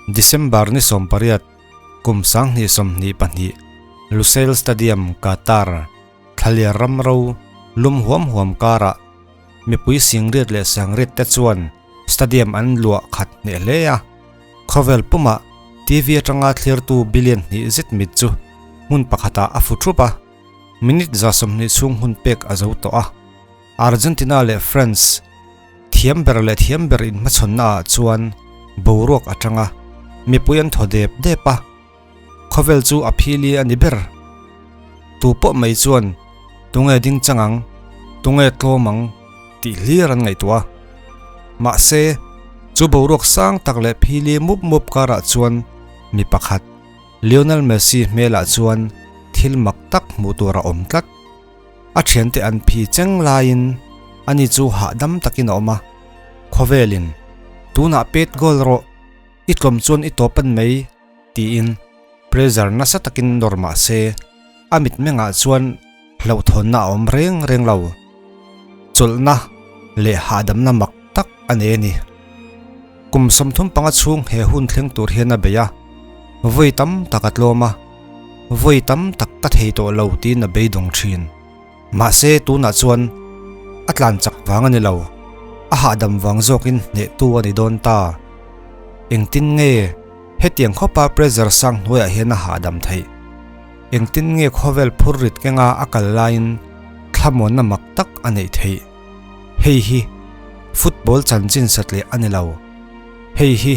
December ni 18, kum 2022, Lusail Stadium, Qatar, Thlaler ram ro lum huam huam karah mipui singriat leh sangriat te chuan stadium an luah khat hneh hle a. Khawvel pumah TV atanga thlirtu billion hnih zet mit chu hmun pakhatah a fu thup a, minute 20 chhung hun pek a zo tawh a. Argentina leh France thiam ber leh thiam ber inhmachhawnna ah chuan boruak atanga mipui an thaw dep dep a. Khawvel chu a phili a ni ber. Tu pawh mai chuan tunge ding chang ang, tunge tlawm ang tih hlir an ngaihtuah a. Mahse, chu boruak sang tak leh phili mup mup karah chuan mi pakhat, Lionel Messi hmelah chuan thil mak tak hmuh tur a awm tlat. A thiante an phi cheng laiin ani chu hahdam takin a awm a, Khawvelin, Tunah pet goal rawh, i tlawm chuan i tawp an mai. Tiin pressure nasa takin nawr mah se a mitmengah chuan hlauhthawnna a awm reng reng lo. Chawlhna leh hahdamna mak tak a nei a ni. Kum 35 chhung he hun thleng tur hian a bei a, vawi tam tak a tlawm a, vawi tam tak ka thei tawh lo tiin a beidawng thin. Mahse tunah chuan a tlan chak vang a ni lo, a hahdam vang zawkin hnehtu a ni dawn ta. Engtin nge hetiang khawpa pressure sang hnuaiah hian a hahdam theih? Engtin nge khawvel phur rit kenga a kal laiin thlamuanna mak tak a neih theih? Hei hi football chanchin satleh a ni lo. Hei hi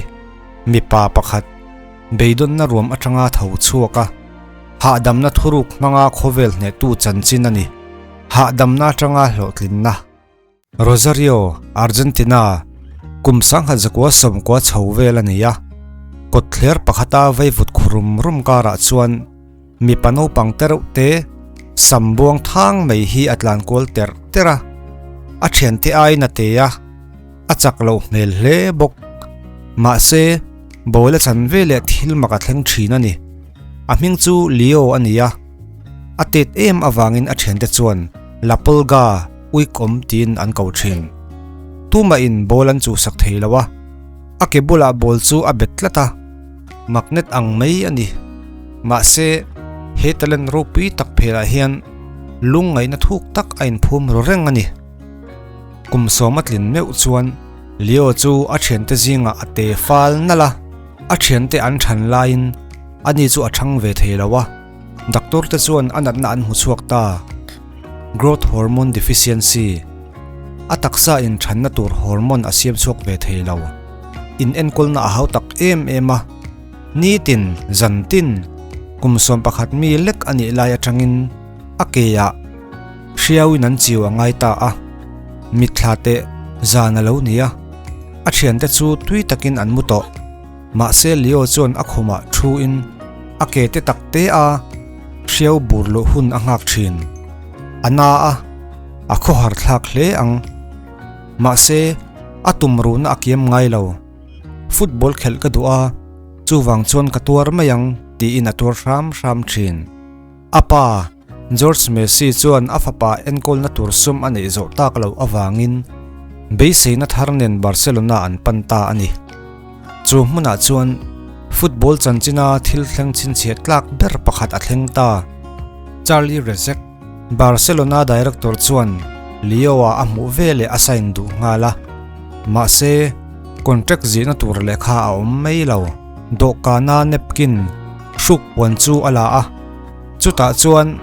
mipa pakhat beidawnna ruam atanga tho chhuak a. Hahdamna thuruk hmanga khawvel hnehtu chanchin a ni. Hahdamna atanga hlawhtlinna. Rosario, Argentina, kum 1990 chho vel a ni a. Kawtthler pakhata vaivut khu rum rum karah chuan mipa naupang te reuh te sam buang thang mai hi a tlan kual terh terh a. A thiante aiin a te a, a chak loh hmel hle bawk. Mahse, ball a chan veleh thil mak a thleng thin a ni. A hming chu Leo a ni a, a tet em avangin a thiante chuan La Pulga, Uikawm tiin an ko thin. Tumahin ball an chuhsak thei lo a, a ke bulah ball chu a bet tlat a, magnet ang mai a ni. Mahse, he talent ropui tak phelah hian lungngaihna thuk tak a inphum ru reng a ni. Kum sawm a tlin meuh chuan Leo chu a thiante zingah a te fal nalh a. A thiante an than laiin ani chu a thang ve thei lo a, doctor te chuan a natna an hmu chhuak ta. Growth hormone deficiency, A taksa in thanna tur hormone a siam chhuak ve thei lo. In enkawlna a hau tak em em a, nitin, zantin, kum 11 mi lek a nih lai atangin a ke ah hriauin an chiu a ngai ta a, mitthla teh zan a lo ni a. A thiante chu tui takin an mu tawh. Mahse Leo chuan a khumah thu in a ke te tak te a hriau bur luh hun a nghak thin. A na a, a khawhar thlak hle ang. Mahse a tum ruhna a kiam ngai lo. Football khelh ka duh a, chuvang chuan ka tuar mai ang tiin a tuar hram hram thin. A pa George Messi chuan a fapa enkawlna tur sum a neih zawh tak loh avangin beiseina thar nen Barcelona an pan ta a ni. Chu hmunah chuan football chanchina thil thleng chhinchhiah tlak ber pakhat a thleng ta. Charlie Rezek, Barcelona director chuan Leo-a a hmuh veleh a sign duh nghal a, mahse contract zihna tur lehkha a awm mai lo. Dawhkana napkin hruk puan chu a la a. Chutah chuan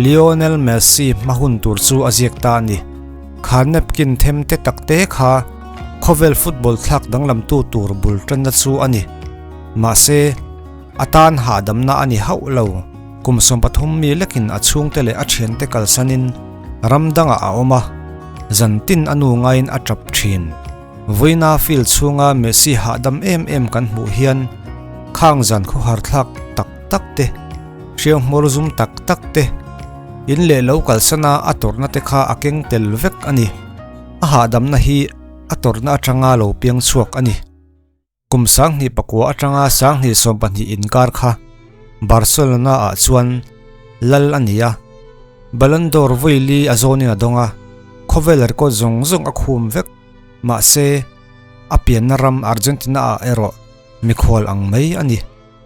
Lionel Messi hma hun tur chu a ziak ta a ni. Kha napkin them te tak te kha khawvel football thlak danglamtu tur bul tanna chu a ni. Mahse, a tan hahdamna a ni hauh lo. Kum 13 mi lekin a chhungte leh a thiante kalsanin ram dangah a awm a, zantin a nu ngaiin a tap thin. Vawiina field chhunga Messi hahdam em em kan hmuh hian khang zan khawhar thlak tak tak te, Hriau hmawr zum tak tak te, in leh lo kalsana a tawrhna te kha a keng tel vek a ni. A hahdamna hi a tawrhna atanga lo piang chhuak a ni. Kum 2009 atanga 2020 inkar kha Barcelona ah chuan lal a ni a, Ballon d'Or vawi li a zawnin a dawng a, khawvel record zawng zawng a khum vek. Mahse, a pianna ram Argentina ah erawh. Mikhual ang mai a ni.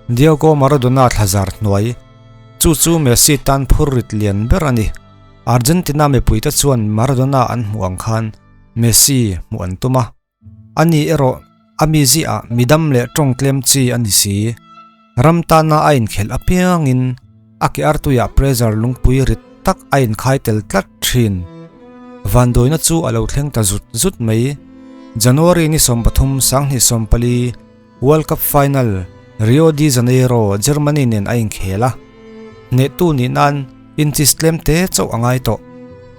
Diego Maradona thlazar hnuai. Chu chu Messi tan phur rit lian ber a ni. Argentina mipuite chuan Maradona an hmuh ang khan Messi hmuh an tum a. Ani erawh a mi ziah midam leh tawng tlem chi a ni si. Ram tana a inkhelh apiangin a ke artuiah pressure lungpui rit tak a inkhai tel tlat thin. Vanduaina chu a lo thleng ta zut zut mai. January ni 13 2024 World Cup final Rio de Janeiro, Germany nen a inkhel a. Hnehtu nih nan inches tlem te chauh a ngai tawh.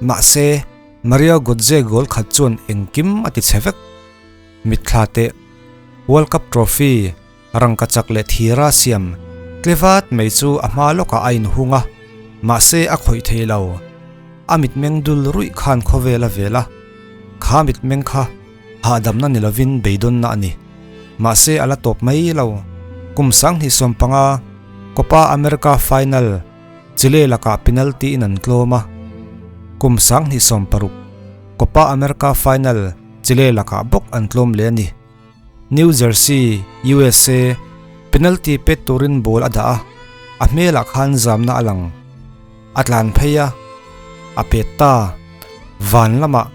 Mahse, Mario Götze goal khat chuan engkim a ti chhe vek. Mitthla teh World Cup trophy rangka chak leh thira siam tlevat mai chu a hma lawkah a inhung a, mahse a khawih thei lo. A mitmeng dul ruih khan khawvel a vel a, kha mitmeng kha hahdamna ni lovin beidawnna a ni. Mahse a la tawp mai lo. Kum 2015 Copa America final Chile lakah penalty in an tlawm a, kum 2016 Copa America final Chile lakah bawk an tlawm leh a ni. New Jersey, usa, Penalty pet turin ball a dah a, a hmelah khan zamna a lang. A tlan phei a, a pet ta. Van lamah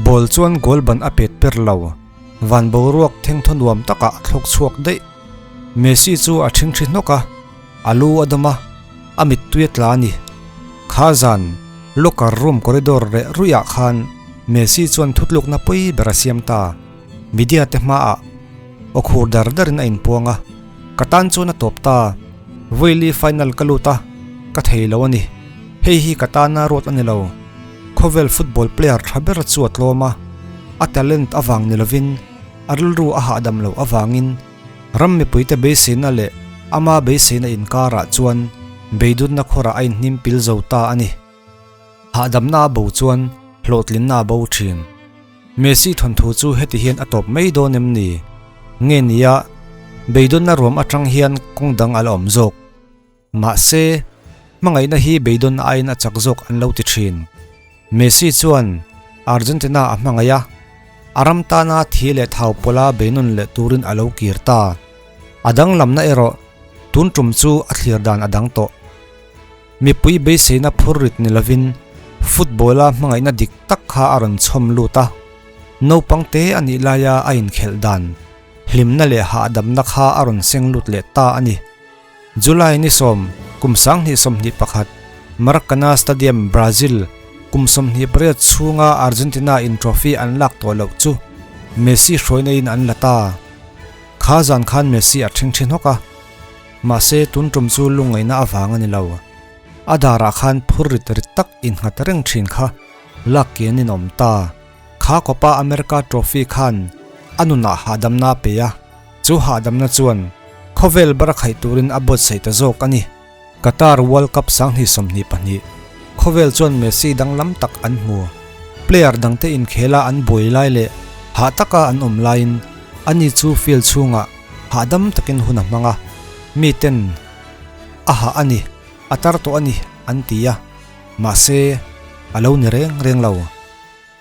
ball chuan goal ban a pet per lo. Van boruak thengthaw nuam takah a thlawk chhuak daih. Messi chu a ṭhingṭhi hnawk a, a lu a dawm a, a mittui a tla a ni. Kha zan locker room corridor reh ruihah khan Messi chuan thutlukna pawi ber a siam ta. Media te hmaah aw khur dar darin a inpuang a, ka tan chuan a tawp ta. Vawiili final ka lut a, ka thei lo a ni. Hei hi ka tana ruat a ni lo. Khawvel football player tha ber chu a tlawm a, a talent avang ni lovin a rilru a hahdam loh avangin ram mipuite beiseina leh ama beiseina inkarah chuan beidunna khawrah a inhnim pil zo ta a ni. Hahdamna a bo chuan hlawhtlinna a bo thin. Messi thawnthu chu heti hian a tawp mai dawn em ni? Nge nia, beidawnna ruam atang hian kawng dang a la awm zawk. Mahse, hmangaihna hi beidawn aiin a chak zawk an lo ti thin. Messi chuan Argentina a hmangaih a, a ram tana thi leh thau pawla beinawn leh turin a lo kir ta. A danglamna erawh tun tum chu a thlir dan a dang tawh. Mipui beiseina phur rit ni lovin football-a hmangaihna dik tak kha a rawn chhawm lut a, naupang te a nih laia a inkhelh dan, hlimna leh hahdamna kha a rawn seng lut leh ta a ni. July ni sawm, kum 2021, Maracana Stadium, Brazil, kum 28 chhunga Argentina in trophy an lak tawh loh chu Messi hruaina in an la ta. Kha zan khan Messi a ṭhingṭhi hnawk a. Mahse, tun tum chu lungngaihna avang a ni lo. A darah khan phur rit rit tak innghat reng thin kha lak kian in awm ta. Kha Copa America Trophy khan a nunah hahdamna a pe a, chu hahdamna chuan khawvel bar a khaih turin a buatsaih ta zawk a ni. Qatar World Cup 2022 khawvel chuan Messi danglam tak an hmu. Player dangte inkhela an buai lai leh hah taka an awm laiin ani chu field chhungah Hahdam takin hun a hmang a, miten a hah a ni, a tar tawh a ni an ti a, mahse a lo ni reng reng lo.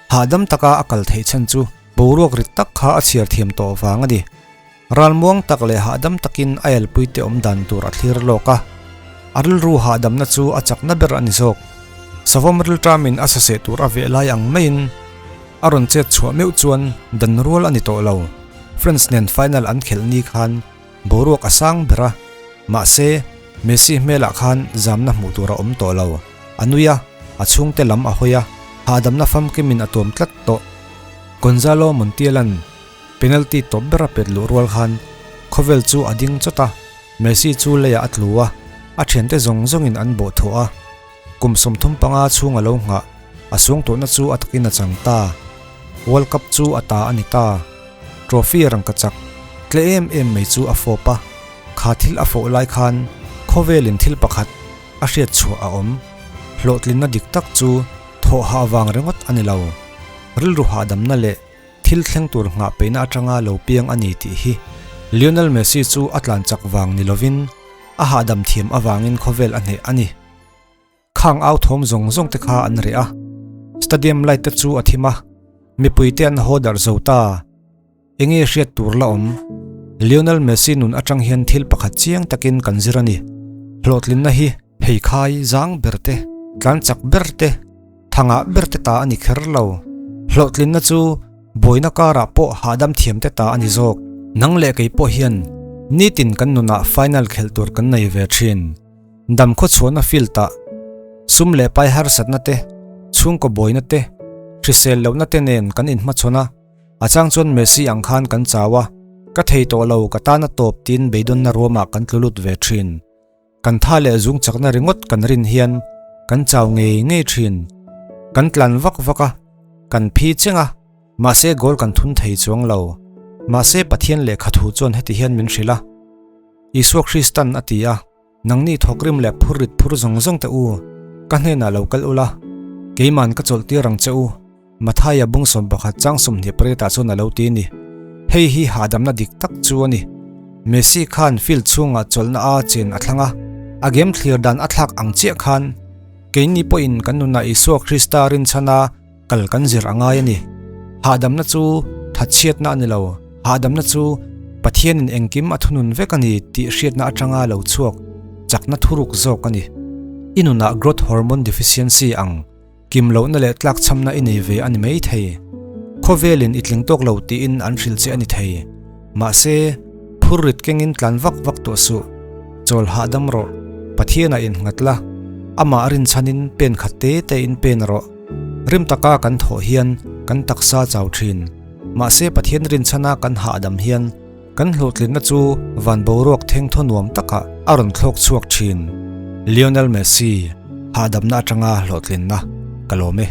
Hahdam taka a kal theih chhan chu boruak rit tak kha a chhiar thiam tawh vang a ni. Ralmuang tak leh hahdam takin a elpuite awm dan tur a thlir lawk a, a rilru hahdamna chu a chakna ber a ni zawk. Savawm rilṭamin a saseh tur a veh lai ang maiin a rawn chet chhuah meuh chuan dan rual a ni tawh lo. France nen final an khelh ni khan boruak a sang ber a, mahse Messi hmelah khan zamna hmuh tur a awm tawh lo. A nui a, a chhungte lam a hawi a, hahdamna famkimin a tuam tlat tawh. Gonzalo Montiel-a'n penalty tawp ber a pet luh rual khan khawvel chu a ding chawt a, Messi chu leiah a tlu a, a thiante zawng zawngin an bawh thuah a. Kum 35 chhung a lo nghah, a suangtuahna chu a takin a chang ta. World Cup chu a ta a ni ta. Trophy rangka chak tle em em mai chu a fawp a, kha thil a fawh lai khan khawvelin thil pakhat a hriat chhuah a awm. Hlawhtlinna dik tak chu thawh hah vang ringawt a ni lo. Rilru hahdamna leh thil thleng tur nghah peihna atanga lo piang a ni tih hi Lionel Messi chu a tlan chak vang ni lovin a hahdam thiam avangin khawvel a hneh a ni. Khang au thawm zawng zawng te kha an reh a, stadium light te chu a thim a, mipui te an haw darh zo ta. Enge hriat tur la awm? Lionel Messi nun atang hian thil pakhat chiang takin kan zir a ni. Hlawhtlinna hi pheikhai zang ber te, tlan chak ber te, thangah ber te ta a ni kher lo. Hlawhtlinna chu buaina karah pawh hahdam thiam te ta a ni zawk. Nang leh kei pawh hian nitin kan nunah final khelh tur kan nei ve thin. Dam khawchhuahna field ah sum leh pai harsatna te, chhungkaw buaina te, hrisel lohna te nen kan inhmachhawn a, a chang chuan Messi ang khan kan chau a, ka thei tawh lo ka tan a tawp tiin beidawnna ruamah kan tlu lut ve thin. Kan tha leh zung chakna ringawt kan rin hian kan chau ngei ngei thin. Kan tlan vak vak a, kan phi cheng a, mahse goal kan thun thei chuang lo. Mahse Pathian lehkha thu chuan heti hian min hrilh a, Isua Kristan a ti a. Nangni thawkrim leh phur rit phur zawng zawng te u, ka hnenah lo kal ula, keiman ka chawlh tir ang che u, Mathaia bung 11 chang 28 ah chuan a lo ti a ni. Hei hi hahdamna dik tak chu a ni. Messi khan field chhungah chawlhna a chen a thlang a, a game thlir dan a thlak ang chiah khan keini pawhin kan nunah Isua Krista rinchhana kal kan zir a ngai a ni. Hahdamna chu thatchhiatna a ni lo, hahdamna chu Pathianin engkim a thunun vek a ni tih hriatna atanga lo chhuak chakna thuruk zawk a ni. I nunah growth hormone deficiency ang kim lohna leh tlakchhamna i nei ve a ni mai thei. Khawvelin i tling tawk lo tiin an hrilh che a ni thei. Mahse, phurrit kengin tlan vak vak tawh suh. Chawl hahdam rawh, Pathianah innghat la, amah rinchhanin pen khat te tein pen rawh. Rim taka kan thawh hian kan taksa chau thin. Mahse Pathian rinchhana kan hahdam hian kan hlawhtlinna chu van boruak theng thaw nuam takah a rawn thlawk chhuak thin. Lionel Messi, Hahdamna atanga hlawhtlinna ka lawm e.